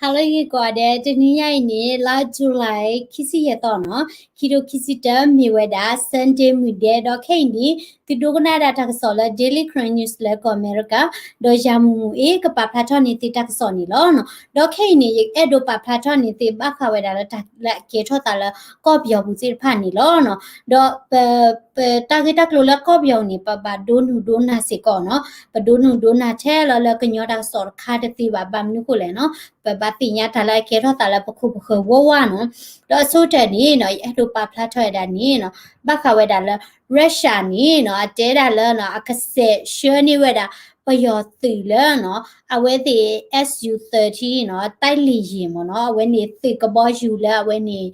ဟါလၢအဂ့ၤကိးဂၤဒဲး, တနံၤညါအံၤန့ၣ် လါ July ခံဆံယဲၢ်သီနီၤ, ခံထိခံဆံတၢ မ့ၢ်ဝဲဒၣ် Sunday မုၢ်ဒဲး, ဒီးခဲအံၤန့ၣ် သုဒိကနၣ်ဒၣ်တၢ်ကစီၣ်လၢ Daily Karen News လၢကီၢ်အမဲရကၤ, ဒီးယၤမုၢ်မုၢ်အ့ၣ် ကပာ်ဖျါထီၣ်န့ၢ်သုတၢ်ကစီၣ်န့ၣ်လီၤ. ဒီးခဲအံၤန့ၣ် ယအဲၣ်ဒိးပာ်ဖျါထီၣ်န့ၢ်သုဘၣ်ဃးဝဲဒၣ်လၢတၢ်လၢအကဲထီၣ်သးလၢ ကီၢ်ပယီၤပူၤသ့ၣ်တဖၣ်န့ၣ်လီၤ. ဒီးပ ပတၢ်ဂ့ၢ်တၢ်ကျိၤလၢကီၢ်ပယီၤန့ၣ် ပဘၣ်ဒိနုာ်ဒိနၤစ့ၢ်ကီးနီၤ, ပဒိနုာ်ဒိနၤထဲလီၤလၢကညီတၢ်ကစီၣ်တခါတသ့ဘၣ်, ဘၣ်မနုၤဃိလဲၣ်နီၤ, ပဘၣ်သ့ၣ်ညါတၢ်လၢအကဲထီၣ်သးလၢပခိၣ်ပဃၢၤဝီဝါနီၤ. ဒီးအဆိကတၢၢ်န့ၣ်နီၤ ယအဲၣ်ဒိးပာ်ဖျါထီၣ်ဝဲဒၣ်န့ၣ်နီၤ, ဘၣ်ဃးဝဲဒၣ်လၢ Russia န့ၣ်နီၤ အတဲဒၣ်လၢနီၤ အကစဲးဆှၢန့ၢ်ဝဲဒၣ် ပယီၤသုးလၢနီၤ အဝဲသ့ၣ် S U thirty နီၤ တိုက်လေယာဉ်မ့ၢ်နီၤ, အဝဲန့ၣ်သုးကဘီယူၤလၢအဝဲန့ၣ်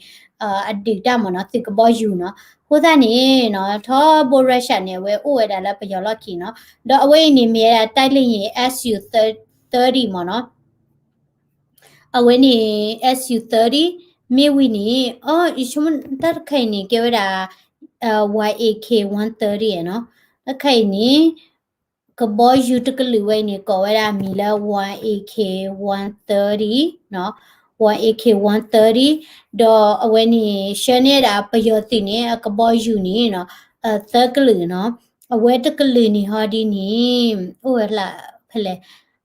အဒုးတၢ်မ့ၢ်နီၤ, သုးကဘီယူၤနီၤ. အဃိသတးန့ၣ်နီၤ ထီဘိ Russia န့ၣ် အဝဲအိၣ်ဝဲဒၣ်လၢပယီၤလီၢ်ခံနီၤ, ဒီးအဝဲအံၤန့ၣ်မ့ၢ်ဝဲဒၣ် တိုက်လေယာဉ် S U thirty မ့ၢ်နီၤ. အဝဲန့ၣ် S U thirty မ့ၢ်ဝံၤန့ၣ် အ ယဆိကမိၣ်တၢ်တခါအံၤန့ၣ် ကဲဝဲဒၣ် Y A K one thirty နီၤ. တၢ်တခါအံၤန့ၣ် ကဘီယူၤတကလုာ်ဝဲအံၤန့ၣ် ကိးဝဲဒၣ်အမံၤလၢ Y A K one thirty နီၤ, Y A K one thirty, ဒီးအဝဲန့ၣ် ဆှၢန့ၢ်ဒၣ်ပယီၤသုးန့ၣ် အကဘီယူၤန့ၣ်နီၤ သၢကလုာ်နီၤ. အဝဲတကလုာ်န့ၣ်ဟီဒ်န့ၣ် အိၣ်ဝဲဒၣ်ဖဲလဲၣ်,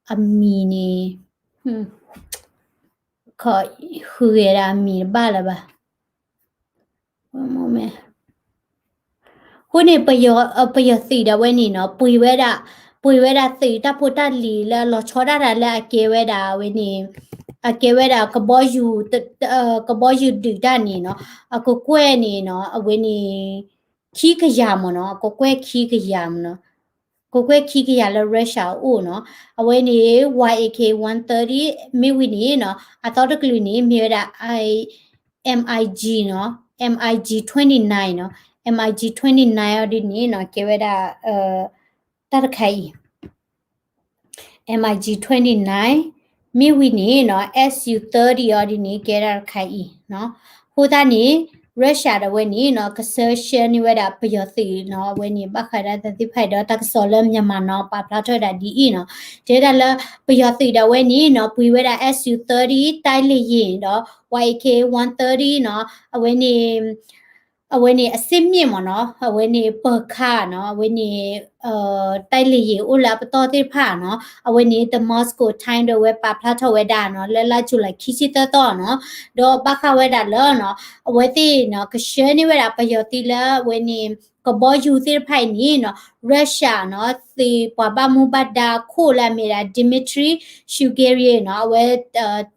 အမံၤန့ၣ် ခီဃုဂဲၤဒၣ်အမံၤတဘၣ်လၢၤဘၣ်. အဃိန့ၣ် ပယီၤသုးဒၣ်ဝဲန့ၣ်နီၤ ပှ့ၤဝဲဒၣ်, ပှ့ၤဝဲဒၣ်သုးတၢ်ဖိတၢ်လံၤလၢအလီၤဆီဒၣ်တၢ်လၢအကဲဝဲဒၣ်ဝဲန့ၣ်, အကဲဝဲဒၣ်ကဘီယူၤ, ကဘီယူၤဒုးတၢ်န့ၣ်နီၤ, အကကွဲၢ်န့ၣ်နီၤ အဝဲန့ၣ် ခံကယၤမ့ၢ်နီၤ, အကကွဲၢ်ခံကယၤမ့ၢ်နီၤ. ကကွဲၢ်ခံကယၤလၢ Russia အအိၣ်နီၤ. အဝဲန့ၣ် Y A K one thirty မ့ၢ်ဝံၤန့ၣ်နီၤ အသီတကလုာ်န့ၣ် မ့ၢ်ဝဲဒၣ် I, MiG နီၤ, MiG twenty-nine နီၤ, MiG twenty-nine အီၤဒ်န့ၣ်နီၤ ကဲဝဲဒၣ် တၢ်တခါအံၤ MiG twenty-nine မ့ၢ်ဝံၤန့ၣ်နီၤ S U thirty အီၤဒ်န့ၣ် ကဲဒၣ်တခါအံၤနီၤ. အဃိသတးန့ၣ် Russia ဒၣ်ဝဲန့ၣ်နီၤ ကဆှၢဆှၢန့ၢ်ဝဲဒၣ်ပယီၤသုးနီၤ, အဝဲန့ၣ် ဘၣ်ဃးဒၣ်တၢ်သ့ၣ်တဖၣ်အံၤဒီး တၢ်ကစီၣ်လၢ Myanmar Now ပာ်ဖျါထီၣ်ဝဲဒၣ်ဒ်အံၤနီၤ. တဲဒၣ်လၢ ပယီၤသုးဒၣ်ဝဲန့ၣ်နီၤ ပှ့ၤဝဲဒၣ် S U thirty တိုက်လေယာဉ်ဒီး Y A K one thirty နီၤ, အဝဲန့ၣ် အဝဲန့ၣ် အစ့ၣ်မ့ၣ်မ့ၢ်နီၤ, အဝဲန့ၣ် ပၢၤခါနီၤ, အဝဲန့ၣ် တိုက်လေယာဉ်အိၣ်လၢအပတီၢ်သ့ၣ်တဖၣ်နီၤ, အဝဲန့ၣ် The Moscow Times ဒီးအဝဲပာ်ဖျါထီၣ်ဝဲဒၣ်နီၤ လၢလါ July ခံဆံသၢသီနီၤ, ဒီးဘၣ်ဃးဝဲဒၣ်လၢနီၤ အဝဲသ့ၣ်နီၤ ကဆှၢန့ၢ်ဝဲဒၣ်ပယီၤသုးလၢအဝဲန့ၣ် ကဘီယူၤသ့ၣ်တဖၣ်အံၤန့ၣ်နီၤ Russia နီၤ သုးပှၤဘၣ်မူဘၣ်ဒါခိၣ်လၢအမ့ၢ်ဒၣ် Dmitry Shugerian နီၤ အဝဲ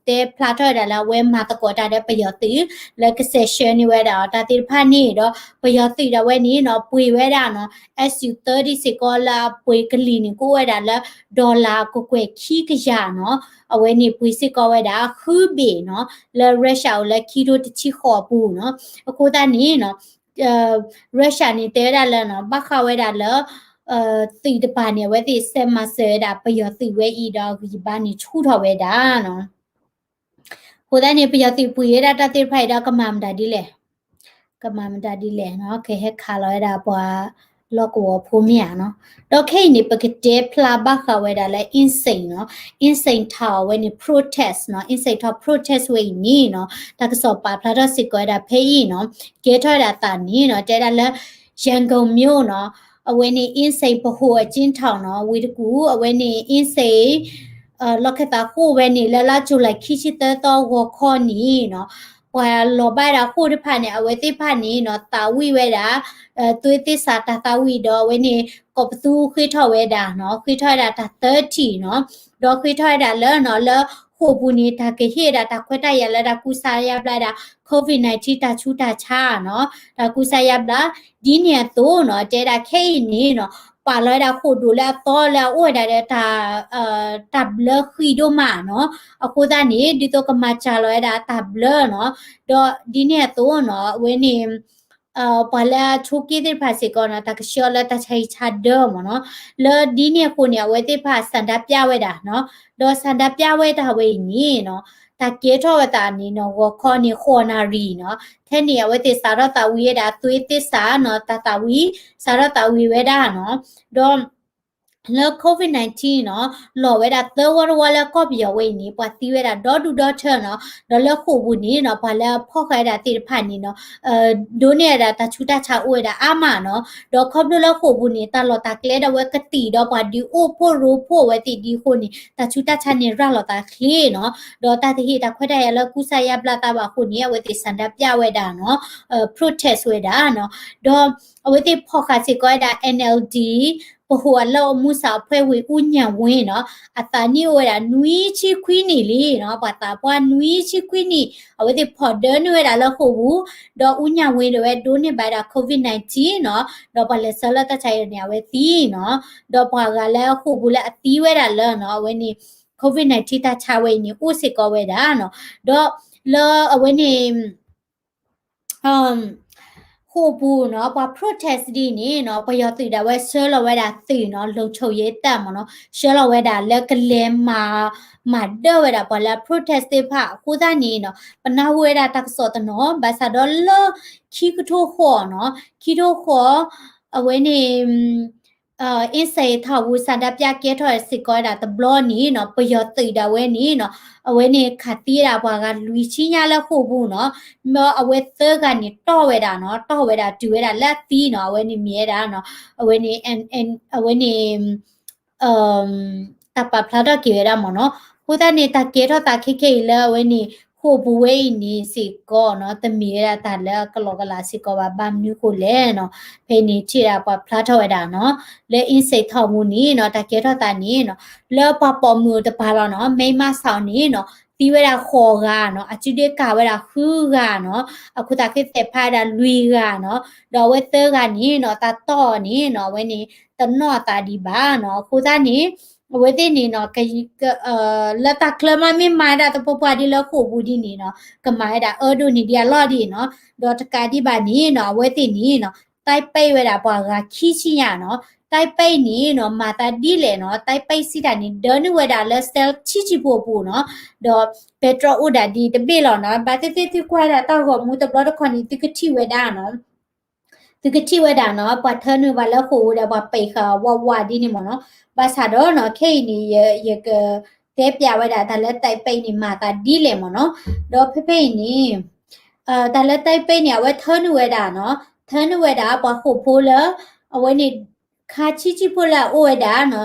တဲဖျါထီၣ်ဝဲဒၣ်လၢအဝဲမၤသကိးတၢ်ဒီးပယီၤသုး လၢကဆှၢဆှၢန့ၢ်ဝဲဒၣ်အီၤတၢ်သ့ၣ်တဖၣ်န့ၣ်ဒီး ပယီၤသုးဒၣ်ဝဲန့ၣ်နီၤ ပှ့ၤဝဲဒၣ်နီၤ S U thirty စ့ၢ်ကီးလၢအပှ့ၤကလံၤန့ၣ် ကအိၣ်ဝဲဒၣ်လၢ dollar ကကွဲၢ်ခံကယၤနီၤ, အဝဲန့ၣ်ပှ့ၤစ့ၢ်ကီးဝဲဒၣ်ဃုဘ့ၣ်နီၤ လၢ Russia အိၣ်လၢခံထိတဆံဃိးအပူၤနီၤ, အဃိသတးန့ၣ်နီၤ Russia န့ၣ်တဲဝဲဒၣ်လၢနီၤ ဘၣ်ဃးဝဲဒၣ်လၢ သုးတပၤန့ၣ် အဝဲသ့ၣ်ဆဲးမၤစၢၤဝဲဒၣ်ပယီၤသုးဝဲအံၤဒီးအဂံၢ်ဘါန့ၣ်ဆူၣ်ထီၣ်ဝဲဒၣ်နီၤ. အဃိသတးန့ၣ် ပယီၤသုးပှ့ၤဝဲဒၣ်တၢ်သ့ၣ်တဖၣ်အံၤဒီးကမၤမတၤဒ်လဲၣ်, ကမၤမတၤဒ်လဲၣ်နီၤ, ကဟဲခးလီၤဝဲဒၣ်ပှၤလီၢ်ကဝီၤဖိမ့ၢ်ဧါနီၤ. ဒီးခဲအံၤန့ၣ် ပကတဲဖျါဘၣ်ဃးဝဲဒၣ်လၢ Insein နီၤ, Insein Town အဝဲန့ၣ် protest နီၤ, Insein Town protest ဝဲအံၤန့ၣ်နီၤ တၢ်ကစီၣ်ပာ်ဖျါထီၣ်စ့ၢ်ကီးဝဲဒၣ်ဖဲအံၤနီၤ, ကဲထီၣ်ဝဲဒၣ်သးန့ၣ်နီၤ တဲဒၣ်လၢ ရန်ကုန်မြို့နီၤ, အဝဲန့ၣ် Insein ဗဟိုအကျဉ်းထောင်နီၤ, ဝ့ၢ်တကူၣ် အဝဲန့ၣ် Insein လီၢ်ခၢၣ်သးဃိၣ်ဝဲန့ၣ် လၢလါ July ခံဆံသၢသီဂီၤခီန့ၣ်နီၤ, ပှၤလီၤဘၣ်ဝဲဒၣ်ဃိၣ်တဖၣ်န့ၣ် အဝဲသ့ၣ်တဖၣ်န့ၣ်နီၤ သးဝံၣ်ဝဲဒၣ် သွေးသစ္စာ တၢ်သးဝံၣ်ဒီးအဝဲန့ၣ် ကိးပသူဃ့ထီၣ်ဝဲဒၣ်နီၤ, ဃ့ထီၣ်ဝဲဒၣ်တၢ်သၢထံၣ်နီၤ, ဒီးဃ့ထီၣ်ဝဲဒၣ်လၢနီၤ လၢဃိာ်ပူၤန့ၣ် တၢ်ကဟ့ၣ်ဒၣ်တၢ်ခွဲးတၢ်ယာ်လၢတၢ်ကူစါယါဘျါဒၣ် COVID nineteen တၢ်ဆူးတၢ်ဆါနီၤ, တၢ်ကူစါယါဘျါ ဒ်န့ၣ်အသိးနီၤ တဲဒၣ်ခဲအံၤန့ၣ်နီၤ ပာ်လီၤဝဲဒၣ်ဃိာ်ဒိၣ်လၢအသီလၢအအိၣ်ဝဲဒၣ်ဒီးတၢ် တၢ်ဘျၢဃံးဒိၣ်မးနီၤ, အဃိသတးန့ၣ် ဒ်သိးကမၤစှၤလီၤဝဲဒၣ်တၢ်ဘျၢနီၤ, ဒီးဒ်န့ၣ်အသိးနီၤ အဝဲန့ၣ် ပှၤလၢအဆိးက့သ့ၣ်တဖၣ်စ့ၢ်ကီးနီၤ တၢ်ကဆှၢအီၤလၢတၢ်ဆါဟံၣ်ဆါဒၢမ့ၢ်နီၤ, လၢဒ်န့ၣ်အဃိန့ၣ် အဝဲသ့ၣ်တဖၣ် ဆန္ဒပြ ဝဲဒၣ်နီၤ, ဒီး ဆန္ဒပြ ဝဲတၢ်ဝဲအံၤန့ၣ်နီၤ တၢ်ကဲထီၣ်ဝဲသးန့ၣ်နီၤ ဂီၤခီန့ၣ် ဃိးနၣ်ရံၣ်နီၤ, ထဲန့ၣ် အဝဲသ့ၣ်စးထီၣ်သးဝံၣ်ဝဲဒၣ် သွေးသစ္စာ နီၤ တၢ်သးဝံၣ် စးထီၣ်သးဝံၣ်ဝဲဒၣ်နီၤ, ဒီး လၢ COVID nineteen နီၤ လီၤဝဲဒၣ်သၢဝီတဝီလၢကီၢ်ပယီၤဝဲအံၤန့ၣ် ပှၤသံဝဲဒၣ်ဒီဒူၣ်ဒီထၢနီၤ, ဒီးလၢဃိာ်ပူၤန့ၣ်နီၤ ပှၤလၢအဖီၣ်ဃာ်ဝဲဒၣ်သ့ၣ်တဖၣ်န့ၣ်နီၤ ဒိးန့ၢ်ဝဲဒၣ်တၢ်ဆူးတၢ်ဆါအိၣ်ဝဲဒၣ်အါမးနီၤ, ဒီးခီဖျိလၢဃိာ်ပူၤန့ၣ် တၢ်လီၢ်တၢ်ကျဲဒၣ်ဝဲကသံၣ်ဒီးပှၤဒုးအိၣ်ဖှိၣ်ရိဖှိၣ်ဝဲသ့ၣ်ဒ်အဃိန့ၣ် တၢ်ဆူးတၢ်ဆါန့ၣ်ရၤလီၤသးချ့နီၤ, ဒီးတၢ်တဟ့ၣ်တၢ်ခွဲးတၢ်ယာ်လၢကူစါယါဘျါသးဘၣ်အဃိန့ၣ် အဝဲသ့ၣ်ဆန္ဒပြဝဲဒၣ်နီၤ protest ဝဲဒၣ်နီၤ, ဒီးအဝဲသ့ၣ်ဖီၣ်ဃာ်စ့ၢ်ကီးဝဲဒၣ် NLD ပဟိၣ်အလၢအမူစၢ်အဖွဲ့ဝင် ဦးညဏ်ဝင်း နီၤ, အသးနံၣ်အိၣ်ဝဲဒၣ်နွံဆံခွံနံၣ်လံနီၤ, ပှၤသးပှၢ်နွံဆံခွံနံၣ် အဝဲသ့ၣ်ဖီၣ်ဒၢနုာ်ဝဲဒၣ်လၢဃိာ်ပူၤ, ဒီး ဦးညဏ်ဝင်း ဒၣ်ဝဲဒိးန့ၢ်ဘၣ်ဝဲဒၣ် COVID nineteen နီၤ, ဒီးပှၤလဲၤဆှၢလၢတၢ်ဆါအံၤန့ၣ် အဝဲသံနီၤ, ဒီးပှၤဂၤလၢဃိာ်ပူၤလၢအသံဝဲဒၣ်လၢနီၤ အဝဲန့ၣ် COVID nineteen တၢ်ဆါဝဲအံၤန့ၣ် အိၣ်စ့ၢ်ကီးဝဲဒၣ်နီၤ, ဒီးလၢအဝဲန့ၣ် ဃိာ်ပူၤနီၤ ပှၤ protest ဒ်န့ၣ်နီၤ ပယီၤသုးဒၣ်ဝဲဆှၢလီၤဝဲဒၣ်သုးနီၤ လုံခြုံရေးတပ် မ့ၢ်နီၤ ဆှၢလီၤဝဲဒၣ်လၢကလဲၤမၤ မၤဒၢၣ်ဝဲဒၣ်ပှၤလၢ protest သ့ၣ်တဖၣ်အဃိသတးန့ၣ်နီၤ ပနၢ်ဟူဝဲဒၣ်တၢ်ကစီၣ်တနီၤ ဘၣ်ဆၣ်ဒီးလၢ ခံကထိဃီးနီၤ ခံကထိဃီး အဝဲန့ၣ် အင်းစိန်ထောင်ပူၤ ဆန္ဒပြကဲထီၣ်စ့ၢ်ကီးဝဲဒၣ်တဘျီန့ၣ်နီၤ ပယီၤသုးဒၣ်ဝဲန့ၣ်နီၤ အဝဲန့ၣ်ခးသံဝဲဒၣ်ပှၤဂၤလွံၢ်ဆံညါလၢဃိာ်ပူၤနီၤ, ဒီးအဝဲသၢဂၤန့ၣ်တီၢ်ဝဲဒၣ်နီၤ တီၢ်ဝဲဒၣ်တုၤဝဲဒၣ်လၢအသံနီၤ အဝဲန့ၣ်မ့ၢ်ဝဲဒၣ်နီၤ အဝဲန့ၣ် အဝဲန့ၣ် တၢ်ပာ်ဖျါထီၣ်က့ၤဝဲဒၣ်မ့ၢ်နီၤ, အဃိသတးန့ၣ် တၢ်ကဲထီၣ်သးခဲခဲအံၤလၢအဝဲန့ၣ် ဃိာ်ပူၤဝဲအံၤန့ၣ်စ့ၢ်ကီးနီၤ တမ့ၢ်ဝဲဒၣ်တၢ်လၢအကလီကလီစ့ၢ်ကီးဘၣ် ဘၣ်မနုၤဃိလဲၣ်နီၤ, ဖဲန့ၣ်ထံၣ်ဒၣ်ပှၤဖျါထီၣ်ဝဲဒၣ်နီၤ, လၢ အင်းစိန်ထောင်ပူၤန့ၣ်နီၤ တၢ်ကဲထီၣ်သးန့ၣ်နီၤ လၢပှၤပိာ်မုၣ်တပၤလီၤနီၤ မိန်းမဆောင်န့ၣ်နီၤ သံဝဲဒၣ်ဃိးဂၤနီၤ အစုဒ့ကၤဝဲဒၣ်ဃုဂၤနီၤ အခိၣ်သးဃ့သဲးဖးဝဲဒၣ်လွံၢ်ဂၤနီၤ, ဒီးအဝဲသၢဂၤန့ၣ်နီၤ တၢ်တီၢ်န့ၣ်နီၤ အဝဲန့ၣ် တနီၣ်အသးဒံးဘၣ်နီၤ, အဃိသတးန့ၣ် အဝဲသ့ၣ်န့ၣ်နီၤ လၢတၢ်ချၢမးမ့ၢ်မၤဒၣ်သပှၢ်ပှၢ်ဒ်လၢဃိာ်ပူၤဒ်န့ၣ်နီၤ ကမၤဝဲဒၣ်အၢဒိၣ်န့ၢ်ဒံးအလီၢ်ဒံးနီၤ, ဒီးတကးဒံးဘၣ်န့ၣ်နီၤ အဝဲသ့ၣ်န့ၣ်နီၤ တိုက်ပိတ်ဝဲဒၣ်ပှၤဂၤခံဆံညါနီၤ, တိုက်ပိတ်န့ၣ်နီၤ မၤသးဒ်လဲၣ်နီၤ တိုက်ပိတ်စံးတၢ်န့ၣ် ဒၢနုာ်ဝဲဒၣ်လၢ cell ဆံဆံဖိအပူၤနီၤ, ဒီးပဲတြီအိၣ်ဒၣ်ဒ်တဘ့ၣ်လီၤနီၤ, ဘၣ်သ့ၣ်သ့ၣ်သုကွၢ်ဒၣ်တၢ်ဂီၤမူတဘျီတခီၣ်န့ၣ် သုကထံၣ်ဝဲဒၣ်နီၤ သုကထံၣ်ဝဲဒၣ်နီၤ ပှၤထၢနုာ်ဘၣ်လၢဃိာ်ပူၤဒီးပှၤပံာ်ဃာ်ဝးဝးဒ်န့ၣ်မ့ၢ်နီၤ, ဘၣ်ဆၣ်ဒီးနီၤ ခဲအံၤန့ၣ် ယကတဲပျးဝဲဒၣ်တၢ်လၢ တိုက်ပိတ်န့ၣ် မၤသးဒ်လဲၣ်မ့ၢ်နီၤ, ဒီးဖဲဖဲအံၤန့ၣ် တၢ်လၢ တိုက်ပိတ်န့ၣ် အဝဲထၢနုာ်ဝဲဒၣ်နီၤ ထၢနုာ်ဝဲဒၣ်ပှၤဃိာ်ဖိလၢ အဝဲန့ၣ် ခါဆံဆံဖိလၢအအိၣ်ဝဲဒၣ်နီၤ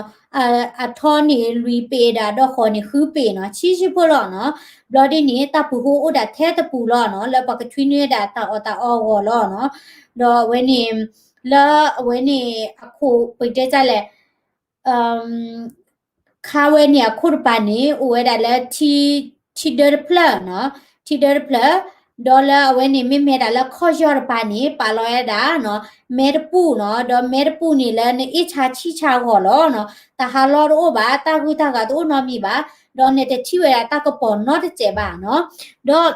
အထီန့ၣ်လွံၢ်ပ့ၤဒၣ် ဒီးဃိးန့ၣ်ဃုပ့ၤနီၤ ဆံဆံဖိလီၤနီၤ, ဘျီဒ်န့ၣ် တၢ်ပူၤဃိအိၣ်ဒၣ်ထဲတပူၤလီၤနီၤ လၢပှၤကဆွံနုာ်ဝဲဒၣ်တၢ်အီၣ်တၢ်အီအဂီၢ်လီၤနီၤ, ဒီးအဝဲန့ၣ် လၢအဝဲန့ၣ်အခိၣ်ပတဲတၢ်လဲၣ် ခါဝဲန့ၣ်အခိၣ်တပၤန့ၣ် အိၣ်ဝဲဒၣ်လၢ ထံဒၢတဖျၢၣ်နီၤ, ထံဒၢတဖျၢၣ်, ဒီးလၢအဝဲန့ၣ်မ့မ့ၢ်ဒၣ်လၢခီၣ်ယီၢ်တပၤန့ၣ် ပာ်လီၤဝဲဒၣ်နီၤ မဲတပူၤနီၤ, ဒီးမဲတပူၤန့ၣ်လၢနအ့ၣ်ဆါဆံၣ်ဆါဂီၢ်လီၤနီၤ, တၢ်ဟးလီၢ်တအိၣ်ဘၣ်, တၢ်ဂုၤတၢ်ဂၤတအိၣ်နီတမံၤဘၣ်, ဒီးနတထံၣ်ဝဲဒၣ်တၢ်ကပီၤနီတစဲးဘၣ်နီၤ, ဒီး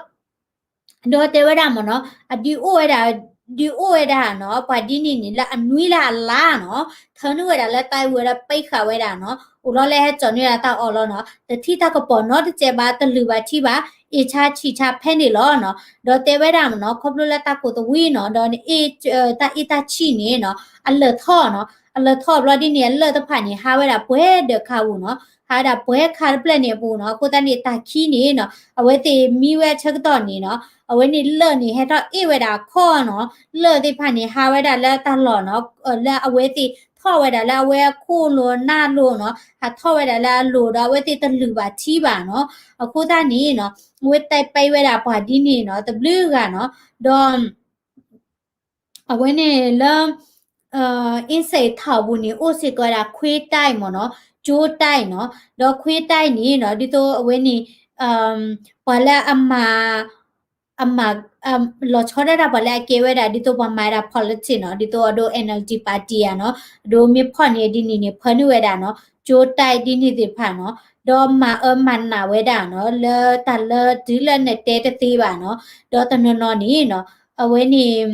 ဒီးတဲဝဲဒၣ်မ့ၢ်နီၤ အဒုးအိၣ်ဝဲဒၣ် ဒုးအိၣ်ဝဲဒၣ်နီၤ ပှၤဒ်န့ၣ်န့ၣ် လၢအနွံလၢအလါနီၤ ထၢနုာ်ဝဲဒၣ်လၢ တိုက်ဝဲ ဒီးပိတ်ဃာ်ဝဲဒၣ်နီၤ အိၣ်လီၤလၢဟဲကၠီၤနုာ်ဝဲဒၣ်တၢ်အီၣ်လီၤနီၤ တထံၣ်တၢ်ကပီၤနီတစဲးဘၣ် တလုၢ်ဘၣ်ထံဘၣ် အ့ၣ်ဆါဆံၣ်ဆါဖဲန့ၣ်လီၤနီၤ ဒီးတဲဝဲဒၣ်မ့ၢ်နီၤ ခီဖျိလၢတၢ်ကိၢ်သဝံနီၤ ဒီးနအ့ၣ် တၢ်အ့ၣ်တၢ်ဆံၣ်န့ၣ်နီၤ အလၢၢ်ထီၣ်နီၤ အလၢၢ်ထီၣ်ဘျီဒ်န့ၣ် အလၢၢ်တဖၣ်န့ၣ် ဟးဝဲဒၣ်ပှဲၤဒၢးခါပူၤနီၤ ဟးဝဲဒၣ်ပှဲၤခါတဖျၢၣ်န့ၣ်အပူၤနီၤ အဃိသတးန့ၣ်တၢ်ခံန့ၣ်နီၤ အဝဲသ့ၣ်မံဝဲအဆၢကတီၢ်န့ၣ်နီၤ အဝဲန့ၣ်လၢၢ်န့ၣ် ဟဲထီၣ်အ့ၣ်ဝဲဒၣ်အခီၣ်နီၤ လၢၢ်သ့ၣ်တဖၣ်န့ၣ် ဟးဝဲဒၣ်လၢတၢ်လီၢ်နီၤ လၢအဝဲသ့ၣ်ထီၣ်ဝဲဒၣ်လၢအဝဲအခိၣ်လိၤနၢ်လိၤနီၤ ဟးထီၣ်ဝဲဒၣ်လၢအလိၤဒီး အဝဲသ့ၣ်တလုၢ်ဘၣ်ထံဘၣ်နီၤ အဃိသတးန့ၣ်နီၤ အဝဲတဲပၢဝဲဒၣ်ပှၤဒ်န့ၣ်နီၤ တဘျုးဂၤနီၤ ဒီး အဝဲန့ၣ်လၢ အ့ၣ်စ့းထီၣ်ပူၤန့ၣ် အိၣ်စ့ၢ်ကီးဝဲဒၣ် ခွ့တၢ်မ့ၢ်နီၤ ကၠိတၢ်နီၤ ဒီးခွ့တၢ်န့ၣ်နီၤ ဒ်သိးအဝဲန့ၣ် ပှၤလၢအမၤ အမၤ လီၤဆီဒၣ်တၢ်ပှၤလၢအကဲဝဲဒၣ် ဒ်သိးပှၤမၤဝဲဒၣ် politics နီၤ ဒ်သိးအဒိ NLD party ဧါနီၤ အဒိမ့ၢ်ဖီၣ်န့ၢ်ဒ်န့ၣ်န့ၣ် ဖၢနုာ်ဝဲဒၣ်နီၤ ကၠိတၢ်ဒ်န့ၣ်သ့ၣ်တဖၣ်နီၤ ဒီးမၤအၢမၤနးဝဲဒၣ်နီၤ လၢတၢ်လၢတုၤလၢနတဲတသ့ဘၣ်နီၤ ဒီးတနီၤနီၤန့ၣ်နီၤ အဝဲန့ၣ်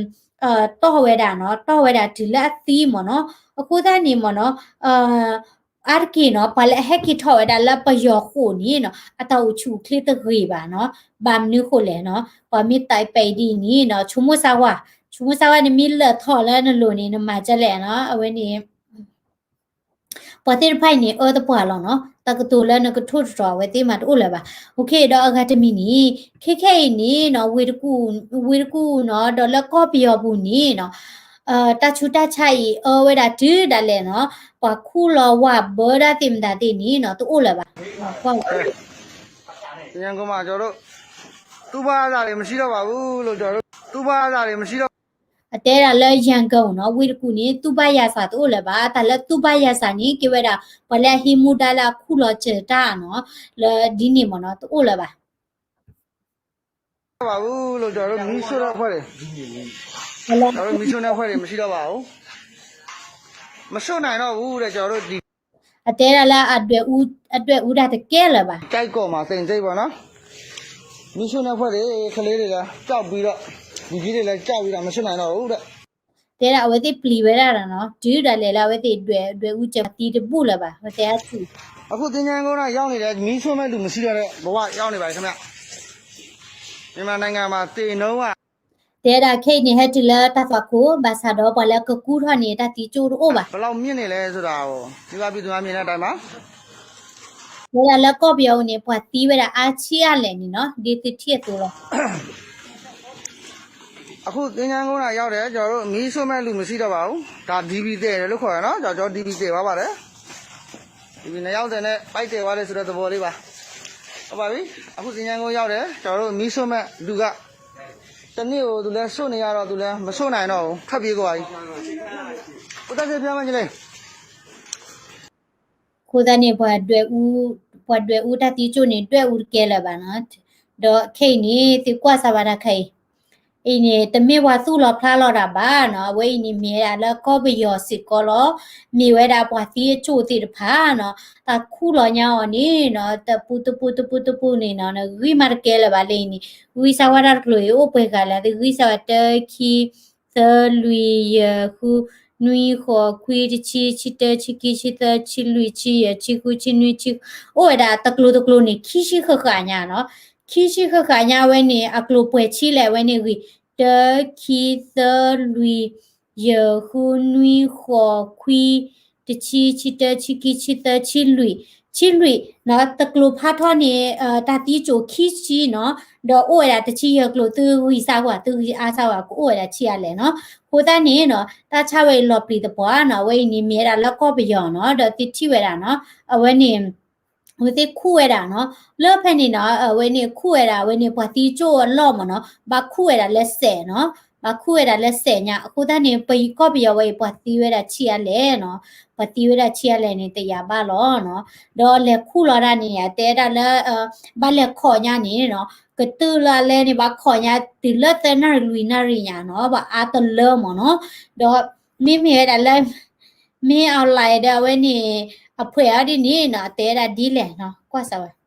တီၢ်ဝဲဒၣ်နီၤ တီၢ်ဝဲဒၣ်တုၤလၢအသံမ့ၢ်နီၤ အဃိသတးန့ၣ်မ့ၢ်နီၤ အါတက့ၢ်နီၤ ပှၤလၢအဟဲက့ၤထီၣ်ဝဲဒၣ်လၢပယီၤဃိာ်န့ၣ်နီၤ အတၢ်အိၣ်ဆူၣ်အိၣ်ချ့တဂ့ၤဘၣ်နီၤ ဘၣ်မနုၤဃိလဲၣ်နီၤ ပှၤမ့ၢ်တဲပဲာ်ဒ်န့ၣ်နီၤ ဆိကမိၣ်စၢ်ဝါ ဆိကမိၣ်စၢ်ဝါန့ၣ် မ့ၢ်လၢၢ်ထီၣ်လၢနလိၤန့ၣ် နမၤဒ်လဲၣ်နီၤ အဝဲန့ၣ် ပှၤသ့ၣ်တဖၣ်အံၤန့ၣ် အၢသပှၢ်လီၤနီၤ, တၢ်ကတိၤလၢနကထိၣ်တတြီၤအဝဲသ့ၣ်မးတအိၣ်လၢၤဘၣ်. အဃိဒီးအဂၤတမံၤန့ၣ် ခဲခဲအံၤန့ၣ်နီၤ ဝ့ၢ်တကူၣ်, ဝ့ၢ်တကူၣ်နီၤ ဒီးလၢကီၢ်ပယီၤပူၤန့ၣ်နီၤ တၢ်ဆူးတၢ်ဆါအံၤအၢဝဲဒၣ်တုၤဒၣ်လဲာ်နီၤ, ပှၤခူၣ်လီၤဝးဘၢတၢ်သ့ၣ်မတၤသ့ၣ်န့ၣ်နီၤ တအိၣ်လၢၤဘၣ်. သူ့ဘၣ်အသးန့ၣ် မရှိတော့ပါဘူးလို့ ကျွန်တော်တို့ သူ့ဘၣ်အသးန့ၣ် မရှိတော့ အတဲဒၣ်လၢ ရန်ကုန် နီၤ ဝ့ၢ်တကူၣ်န့ၣ် သူ့ဘၣ်ယၤစးတအိၣ်လၢၤဘၣ်. တၢ်လၢသူ့ဘၣ်ယၤစးတအိၣ်လၢၤဘၣ်, တၢ်လၢသူ့ဘၣ်ယၤစးန့ၣ် ကဲဝဲဒၣ် ပှၤလၢအဟံးမူဒါလၢအခူၣ်လီၤစၢၤတၢ်နီၤ လၢဒ်န့ၣ်မ့ၢ်နီၤ တအိၣ်လၢၤဘၣ်. ပါဘူးလို့ ကျွန်တော်တို့ မီးရှို့တဲ့အဖွဲ့တွေ ကျွန်တော်တို့ မီးရှို့တဲ့အဖွဲ့တွေ မရှိတော့ပါဘူး မရှို့နိုင်တော့ဘူးတဲ့ ကျွန်တော်တို့ ဒီ အတဲဒၣ်လၢအဒွဲၣ်အူ, အဒွဲၣ်အူတၢ်တကဲလၢၤဘၣ်. ကိုက်ကော့မှာ သိမ်ဆိပ်ပေါ့နော်, မီးရှို့တဲ့အဖွဲ့တွေ ကလေးတွေလည်း ကြောက်ပြီးတော့ လူကြီးတွေလည်း ကြောက်ပြီးတော့ မရှို့နိုင်တော့ဘူးတဲ့. တဲဒၣ်အဝဲသ့ၣ်ပျံၤဝဲဒၣ်နီၤ, တုၤဒၣ်လဲာ်လၢအဝဲသ့ၣ်ဒွဲၣ်, ဒွဲၣ်အူစၢၤပှၤသံတဘူၣ်လၢၤဘၣ်, အဝဲတဲအါထံၣ် အခု သင်္ဃန်းကုန်း ရောက်နေတယ်, မီးရှို့မဲ့လူ မရှိတော့တဲ့ ဘဝရောက်နေပါတယ် ခင်ဗျာ. မြန်မာနိုင်ငံမှာ သေနှုန်းက တဲဒၣ်ခဲအံၤန့ၣ် ဟဲတုၤလၢတၢ်သွၣ်ခိၣ်, ဘၣ်ဆၣ်ဒီးပှၤလၢကကူၣ်ထီၣ်န့ၣ် တၢ်သံကၠိၣ်တအိၣ်ဘၣ်. ဘယ်လောက်မြင့်နေလဲဆိုတာကို မိဘပြည်သူများ မြင်တဲ့အတိုင်းပါ. တဲဒၣ်လၢကီၢ်ပယီၤအံၤန့ၣ် ပှၤသံဝဲဒၣ်အါဆံးအါလဲၣ်န့ၣ်နီၤ, ဒ်သုထံၣ်အသိးလီၤ. အခု သင်္ဃန်းကုန်းသာရောက်တယ်, ကျွန်တော်တို့ မီးရှို့မဲ့လူ မရှိတော့ပါဘူး. ဒါ ဒီဘီသဲ လို့ခေါ်တယ်နော်, ကျွန်တော် ဒီဘီသဲ သွားပါတယ်. ဒီဘီနှစ်ယောက်တည်းနဲ့ ပိုက်တည်သွားတယ်ဆိုတဲ့သဘောလေးပါ. ဟုတ်ပါပြီ, အခု သင်္ဃန်းကုန်းရောက်တယ်, ကျွန်တော်တို့ မီးရှို့မဲ့လူက တနေ့ကို သူလည်းရှို့နေရတော့ သူလည်းမရှို့နိုင်တော့ဘူး, ထွက်ပြေးသွားပြီ. ကိုယ်တပ်စစ်ဖျားမှန်ကြီးလေး အဃိသတးန့ၣ် ပှၤဒွဲၣ်အူ, ပှၤဒွဲၣ်အူတၢ်သံကၠိၣ်န့ၣ် ဒွဲၣ်အူတကဲလၢၤဘၣ်နီၤ. ဒီးခဲအံၤန့ၣ် သုကွၢ်စၢၤဘၣ်တၢ်ခဲအံၤ, အံၤန့ၣ် တမ့ၢ်ပှၤသူၣ်လီၤဖျးလီၤတၢ်ဘၣ်နီၤ, အဝဲအံၤန့ၣ်မ့ၢ်ဝဲဒၣ်လၢကီၢ်ပယီၤစ့ၢ်ကီးလီၤ. မ့ၢ်ဝဲဒၣ်ပှၤသံအကၠိၣ်သ့ၣ်တဖၣ်နီၤ, တၢ်ခူၣ်လီၤညါအီၤန့ၣ်နီၤ, တပူၤတပူၤတပူၤတပူၤန့ၣ်နီၤ, နဂံၢ်မးတကဲလၢၤဘၣ်လၢအံၤန့ၣ်, ဂံၢ်စၢ်ဝဲတၢ်တကျိၤအံၤ အိၣ်ပှဲၤဂၤလဲၣ်, သုဂံၢ်စၢ်ဝဲတၢ ခံ သၢ လွံၢ် ယဲၢ် ဃု နွံ ဃိး ခွံ တဆံ ဆံတၢ ဆံခံ ဆံသၢ ဆံလွံၢ် ဆံယဲၢ် ဆံဃု ဆံနွံ ဆံ, အိၣ်ဝဲဒၣ်တကျိၤတကျိၤန့ၣ် ခံဆံဃၣ်ဃၣ်ညါနီၤ. ခံဆံဃၣ်ဃၣ်ညါဝဲန့ၣ် အကျိၤပှဲၤဆံလဲၣ်ဝဲန့ၣ်ဂံၢ်, တၢ ခံ သၢ လွံၢ် ယဲၢ် ဃု နွံ ဃိး ခွံ တဆံ ဆံတၢ ဆံခံ ဆံသၢ ဆံလွံၢ်, ဆံလွံၢ်နီၤ, တကျိၤဖးထီန့ၣ် တၢ်သံကၠိၣ်ခံဆံနီၤ, ဒီးအိၣ်ဝဲဒၣ်တဆံယဲၢ်ကျိၤ, သုဂံၢ်စၢ်ကွၢ် သုဂံၢ်အါစၢ်ကွၢ် ကအိၣ်ဝဲဒၣ်ဆံးအါလဲၣ်နီၤ. အဃိသတးန့ၣ်နီၤ, တၢ်ဆါဝဲအံၤလီၤပျံၤသပှၢ်နီၤ, အဝဲအံၤန့ၣ်မ့ၢ်ဝဲဒၣ်လၢကီၢ်ပယီၤနီၤ, ဒီးသုထံၣ်ဝဲဒၣ်နီၤ, အဝဲန့ၣ် အဝဲသ့ၣ်ခူၣ်ဝဲဒၣ်နီၤ, လၢဖဲန့ၣ်နီၤ, အဝဲန့ၣ်ခူၣ်ဝဲဒၣ် အဝဲန့ၣ်ပှၤသံကၠိၣ်အလီၢ်မ့ၢ်နီၤ, ဘၣ်ခူၣ်ဝဲဒၣ်လၢစဲးနီၤ, ဘၣ်ခူၣ်ဝဲဒၣ်လၢစဲးညါ. အဃိသတးန့ၣ် ပကီၢ်ပယီၤဝဲအံၤ ပှၤသံဝဲဒၣ်ဆံးအါလဲၣ်နီၤ, ပှၤသံဝဲဒၣ်ဆံးအါလဲၣ်န့ၣ် တယာ်ဘၣ်လီၤနီၤ. ဒီးလဲၤခူၣ်လီၤဒၣ်န့ၣ် တဲဒၣ်လၢ ဘၣ်လဲၤခိးညါန့ၣ်နီၤ, ကတုၤလၢအလဲန့ၣ် ဘၣ်ခိးညါတုၤလၢသၢနၣ်ရံၣ်လွံၢ်နၣ်ရံၣ်ညါနီၤ, ပှၤအါတလၢမ့ၢ်နီၤ. ဒီးမ့မ့ၢ်ဝဲဒၣ်လၢ မ့ၢ်အီၤလဲဒီး အဝဲန့ၣ် အဖှဲးအီၤဒ်န့ၣ်နီၤ, အတဲဒၣ်ဒ်လဲၣ်နီၤ, ကွၢ်စၢၤဝဲ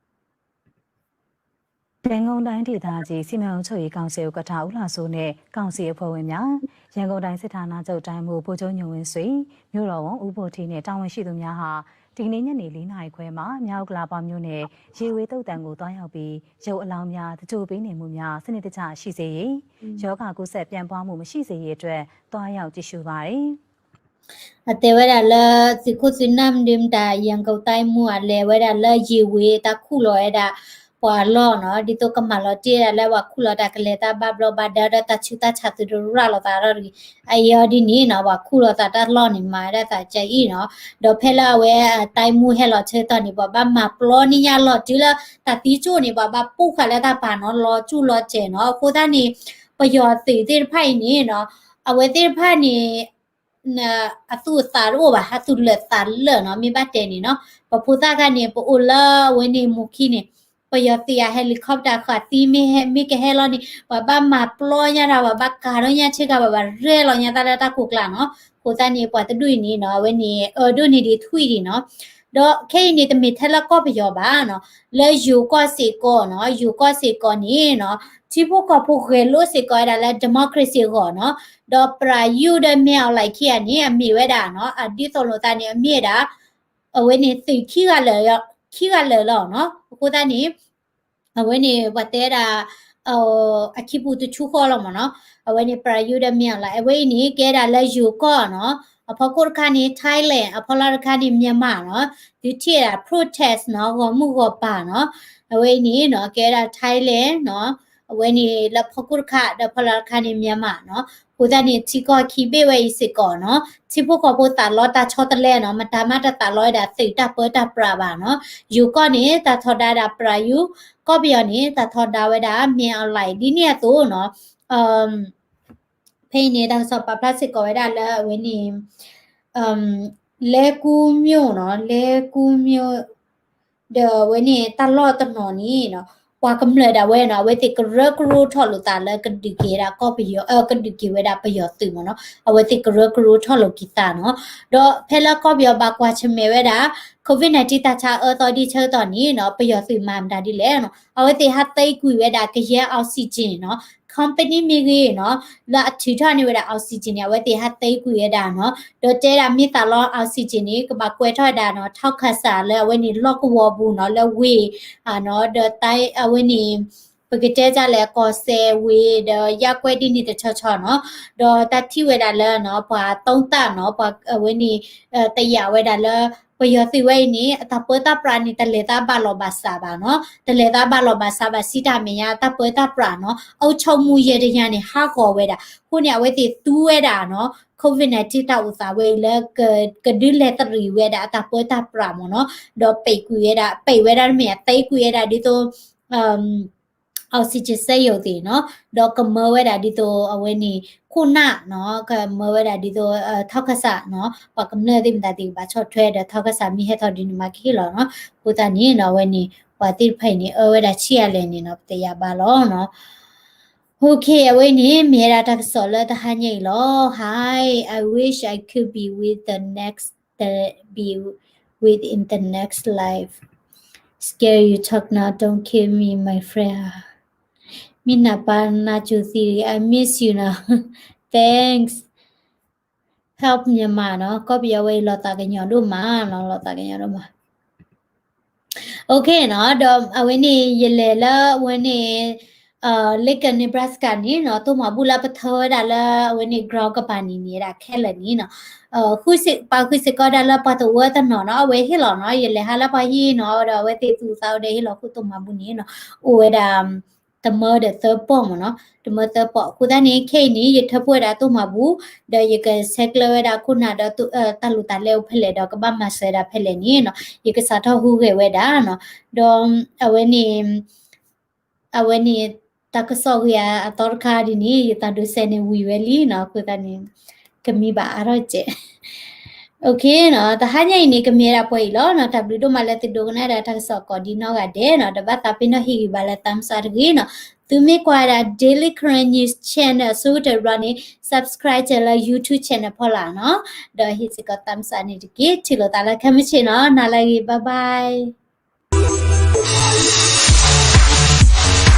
ရန်ကုန်တိုင်းဒေသကြီး စီမံအုပ်ချုပ်ရေးကောင်စီဥက္ကဋ္ဌ ဦးလှစိုးနဲ့ ကောင်စီအဖွဲ့ဝင်များ၊ ရန်ကုန်တိုင်းစစ်ဌာနချုပ်တိုင်းမှူး ဗိုလ်ချုပ်ညိုဝင်းဆွေ၊ မြို့တော်ဝန် ဦးဘိုထီးနဲ့ တာဝန်ရှိသူများဟာ ဒီကနေ့ညနေ လေးနာရီခွဲမှာ မြောက်ဥက္ကလာပမြို့နယ် ရေဝေသုတ်သံကို သွားရောက်ပြီး ရုပ်အလောင်းများ သဂြိုဟ်ပေးနေမှုများ စနစ်တကျရှိစေရေး၊ ရောဂါကူးစက်ပြန့်ပွားမှု မရှိစေရေးအတွက် သွားရောက်ကြည့်ရှုပါတယ်။ အတဲဝဲဒၣ်လၢ သုးခိၣ်သုးနၢ်မနုၤမတၤ ရန်ကုန်တိုင်းမှူး အလဲၤဝဲဒၣ်လၢရေဝေ တၢ်ခူၣ်လီၤဝဲဒၣ် ပှၤလီၢ်နီၤ, ဒ်သိးကမၤလီၤတံၢ်ဝဲဒၣ်လၢပှၤခူၣ်လီၤတၢ်ကလဲၤတၢ်ဘၣ်ဘျီးဘၣ်ဒါဒီး တၢ်ဆူးတၢ်ဆါသုတရၣ်လိာ်သးဒီးတဂ့ၤ. အအံၤအီၤဒ်န့ၣ်နီၤ, ပှၤခူၣ်လီၤသးတၢ်လီၢ်န့ၣ် မၤဝဲဒၣ်သးကအံၣ်နီၤ. ဒီးဖဲလၢအဝဲ တိုင်းမှူး ဟဲလီၤဆၢကတီၢ်န့ၣ် ပှၤဘၣ်မၤပျီန့ၢ်ညါလီၤတုၤလၢ တၢ်သံကၠိၣ်န့ၣ် ပှၤဘၣ်ပိၢ်ဃာ်လၢတၢ်ပၤနီၤ, လီၤကၠူၣ်လီၤစဲးနီၤ. အဃိသတးန့ၣ် ပယီၤသုးသ့ၣ်တဖၣ်အံၤန့ၣ်နီၤ, အဝဲသ့ၣ်တဖၣ်န့ၣ် အသူၣ်အသးတအိၣ်ဘၣ်, အသူၣ်လၢာ်သးလၢာ်နီၤ, မ့ၢ်ဘၣ်တဲန့ၣ်နီၤ. ပဖိသၣ်ခါန့ၣ် ပအိၣ်လၢအဝဲန့ၣ်မူခံန့ၣ်, ပယီၤသုးအ helicopter ဃာ်သံမ့ၢ်ဟဲ မ့ၢ်ကဟဲလီၤန့ၣ် ပှၤဘၣ်မၤပျီညါတၢ်, ပှၤဘၣ်ကၤထီၣ်ညါဆ့ကၤ, ပှၤဘၣ်ရဲၣ်လီၤညါတၢ်လၢတၢ်ကိးကျါနီၤ. အဃိသတးန့ၣ် ပှၤတဒူၣ်အံၤန့ၣ်နီၤ, အဝဲန့ၣ် အၢဒိၣ်န့ၢ်ဒံးထွံၣ်ဒံးနီၤ. ဒီးခဲအံၤန့ၣ် တမ့ၢ်ထဲလၢကီၢ်ပယီၤဘၣ်နီၤ, လၢယိၤကီၢ်စ့ၢ်ကီးနီၤ, ယိၤကီၢ်စ့ၢ်ကီးန့ၣ်နီၤ, ထံဖိကီၢ်ဖိဂဲၤလိာ်စ့ၢ်ကီးဝဲဒၣ်လၢ democracy အဂီၢ်နီၤ, ဒီးပရၢယူၣ်ဒီးမ့ၢ်အီၤလဲၣ်ခံဂၤန့ၣ် အမ့ၢ်ဝဲဒၣ်နီၤ, အဒ်သိးလိာ်သးန့ၣ် အမ့ၢ်ဝဲဒၣ် အဝဲန့ၣ်သုးခံဂၤလၢာ်, ခံဂၤလၢာ်လီၤနီၤ. အဃိသတးန့ၣ် အဝဲန့ၣ် ပှၤတဲဒၣ် အခံပူၤတဆူဃီလီၤမ့ၢ်နီၤ, အဝဲန့ၣ် ပရၢယူၣ်ဒီးမ့ၢ်အီၤလဲၣ်, အဝဲအံၤန့ၣ် ကဲဒၣ်လၢယိၤကီၢ်နီၤ, အဖီခိၣ်တခါန့ၣ် Thailand, အဖီလာ်တခါန့ၣ် Myanmar နီၤ, သုထံၣ်ဝဲဒၣ် protest နီၤ, ဂီၤမုၢ်ဂီၤပၤနီၤ, အဝဲအံၤန့ၣ်နီၤ ကဲဝဲဒၣ် Thailand နီၤ, အဝဲန့ၣ်လၢဖီခိၣ်တခါ ဒီးဖီလာ်တခါန့ၣ် Myanmar နီၤ, အဃိသတးန့ၣ် ထံကီၢ်ခံဘ့ၣ်ဝဲအံၤစ့ၢ်ကီးနီၤ, ထံဖိကီၢ်ဖိသးလီတၢ်ဆီတလဲနီၤ, မတၤမးတသးလီဝဲဒၣ်သုးတၢ်ပၢတၢ်ပြးဘၣ်နီၤ, ယိၤကီၢ်န့ၣ် တၢ်ထီဒါဝဲဒၣ် ပြးယူး, ကီၢ်ပယီၤန့ၣ် တၢ်ထီဒါဝဲဒၣ် မင်းအောင်လှိုင် ဒ်န့ၣ်အသိးနီၤ, ဖဲအံၤန့ၣ် တၢ်ကစီၣ်ပာ်ဖျါစ့ၢ်ကီးဝဲဒၣ်လၢအဝဲန့ၣ် လဲကူမျိုးနီၤ, လဲကူမျိုး, ဒီးအဝဲန့ၣ်တၢ်လီၢ်တနီၤန့ၣ်နီၤ, ပှၤကမျၢၢ်ဒၣ်ဝဲနီၤ, အဝဲသ့ၣ်ကရၢကရိထီၣ်လိာ်သးလၢကဒုးက့ၤဝဲဒၣ်ကီၢ်ပယီၤ, ကဒုးက့ၤဝဲဒၣ်ပယီၤသုးမ့ၢ်နီၤ, အဝဲသ့ၣ်ကရၢကရိထီၣ်လိာ်က့ၤသးနီၤ, ဒီးဖဲလၢကီၢ်ပယီၤဘၣ်ကွၢ်ဆၢၣ်မဲာ်ဝဲဒၣ် COVID nineteen တၢ်ဆါအၢသီဒ်ဆၢကတီၢ်န့ၣ်နီၤ, ပယီၤသုးမၤမတၤဒ်လဲၣ်နီၤ, အဝဲသ့ၣ်ဟးသ့ကွံာ်ဝဲဒၣ်ကယဲၢ် oxygen နီၤ, company မ့ၢ်ဂ့ၤနီၤ, လၢအထုးထီၣ်န့ၢ်ဝဲဒၣ် oxygen န့ၣ် အဝဲသ့ၣ်ဟးသ့ကွံာ်ဝဲဒၣ်နီၤ, ဒီးတဲဒၣ်မ့ၢ်သးလီ oxygen န့ၣ် ကဘၣ်ကွဲးထီၣ်ဝဲဒၣ်နီၤ, ထီခၣ်စၣ်လၢအဝဲန့ၣ်လီၢ်ကဝီၤပူၤနီၤ, လၢဝ့ၢ်နီၤ, ဒီးအဝဲန့ၣ် ပကတဲဒ်လဲၣ် ကီၢ်စဲၣ်ဝ့ၢ် ဒီးယၢ်ကွဲဒ်န့ၣ်တဆီဆီနီၤ, ဒီးတၢ်ထံၣ်ဝဲဒၣ်လၢနီၤ, ပှၤသုံးသပ်နီၤ, ပှၤအဝဲန့ၣ် တယာ်ဝဲဒၣ်လၢ ပယီၤသုးဝဲအံၤန့ၣ် အတၢ်ပၢတၢ်ပြးန့ၣ် တလဲၤသးဘၣ်လီၢ်ဘၣ်စးဘၣ်နီၤ, တလဲၤသးဘၣ်လီၢ်ဘၣ်စးဘၣ် စံးတၢ်မဲာ်ညါ တၢ်ပၢတၢ်ပြးနီၤ, အုပ်ချုပ်မှုယန္တရားန့ၣ် ဟးဂီၤဝဲဒၣ်, အဃိန့ၣ် အဝဲသ့ၣ်သူဝဲဒၣ်နီၤ, COVID nineteen တၢ်အိၣ်သးဝဲအံၤလၢ ကဒုးလဲၤတရံးဝဲဒၣ်အတၢ်ပၢတၢ်ပြးမ့ၢ်နီၤ, ဒီးပဲာ်ကွံာ်ဝဲဒၣ်, ပဲာ်ဝဲဒၣ်တမ့ၢ် အသ့ကွံာ်ဝဲဒၣ်ဒ်သိး oxygen စက်ရုံသ့ၣ်နီၤ, ဒီးကမၢဝဲဒၣ်ဒ်သိးအဝဲန့ၣ် ခိၣ်နၢ်နီၤ, ကမၢဝဲဒၣ်ဒ်သိး ထီခၣ်စၣ်နီၤ, ပှၤကမျၢၢ်သ့ၣ်မတၤသ့ၣ်ကဘၣ်ဆီၣ်ထွဲဒီး ထီခၣ်စၣ်မ့ၢ်ဟဲထီၣ်ဒ်န့ၣ်မးကဟ့ၣ်လီၤနီၤ, အဃိသတးန့ၣ်နီၤ အဝဲန့ၣ် ပှၤသ့ၣ်တဖၣ်အံၤန့ၣ် အၢဝဲဒၣ်ဆံးအါလဲၣ်န့ၣ်နီၤ ပတယာ်ဘၣ်လီၤနီၤ. Okay, အဝဲန့ၣ် မ့ၢ်ဝဲဒၣ်တၢ်ကစီၣ်လၢတဟါညါအံၤလီၤ. Hi, I wish I could be with the next, the, be with in the next life. Scary you talk now, don't kill me, my friend. မ့ၢ်နပၢ်နါစိၤသံ, I miss you now. Thanks. Help Myanmar နီၤ, ကီၢ်ပယီၤဝဲအံၤလီၤသးကညီၤဒိၣ်မးနီၤ, လီၤသးကညီၤဒိၣ်မး. Okay နီၤ, ဒီးအဝဲန့ၣ် ယလဲၤလၢအဝဲန့ၣ် Lincoln Nebraska န့ၣ်နီၤ, တိၢ်မၤဘူၣ်လၢပထၢဝဲဒၣ်လၢအဝဲန့ၣ် ground ကပၤန့ၣ်န့ၣ်ဒၣ်ခဲလၢာ်န့ၣ်နီၤ, ပာ်ဃုာ်စ့ၢ်ကီးဒၣ်လၢပှၤတဝၢတနီၤနီၤ, အဝဲဟ့ၣ်လီၤနီၤ, ယလဲၤဟးလၢပှၤဟံၣ်နီၤ, ဒီးအဝဲသ့ၣ်သူၣ်သးအိၣ်ဒီးဟ့ၣ်လီၤဃုာ်တိၢ်မၤဘူၣ်န့ၣ်နီၤ, အိၣ်ဝဲဒၣ် တမၢဒီးသၢပီၢ်မ့ၢ်နီၤ, တမၢသၢပီၢ်. အဃိသတးန့ၣ် ခဲအံၤန့ၣ် ယထၢဖှိၣ်ဝဲဒၣ်တိၢ်မၤဘူၣ်, ဒီးယကဆဲးကျၢဝဲဒၣ်ခိၣ်နၢ်ဒီး တၢ်လိၣ်တၢ်လဲအိၣ်ဖဲလဲၣ်ဒီး ကဘၣ်မၤစၢၤဝဲဒၣ်ဖဲလဲၣ်န့ၣ်နီၤ, ယကစးထီၣ်ဟူးဂဲၤဝဲဒၣ်နီၤ, ဒီးအဝဲန့ၣ် အဝဲန့ၣ် တၢ်ကစီၣ်ဂ့ၤအသီတခါဒ်န့ၣ် ယတၢ်ဒိးစဲးန့ၣ်ဝံၤဝဲလံနီၤ, အဃိသတးန့ၣ် ကမံဘၣ်အါထီၣ်စဲး Okay နီၤ, တဟါညါအံၤန့ၣ် ကမ့ၢ်ဝဲဒၣ်ပှဲၤအံၤလီၤနီၤ, တၢ်ဘျုးဒိၣ်မးလၢသုဒိကနၣ်ဝဲဒၣ်တၢ်ကစီၣ်ကိးဒံနီၢ်ဂၤဒဲးနီၤ, ဒီးဘၣ်သးပ့ၤနီၣ်ဟ့ၣ်ဂံၢ်ဘါလၢ thumbs up တဂ့ၤနီၤ, သုမ့ၢ်ကွၢ်ဝဲဒၣ် Daily Karen News Channel အဆိကတၢၢ်တဘျီန့ၣ် subscribe လၢ YouTube channel ဖီလာ်နီၤ, ဒီးဟ့ၣ်စ့ၢ်ကီး thumbs up န့ၣ်တက့ၢ်, ထံၣ်လိာ်သးလၢခဲမုၢ်ဆ့ၣ်နီၤ, နၤလၢအဂ့ၤ bye bye.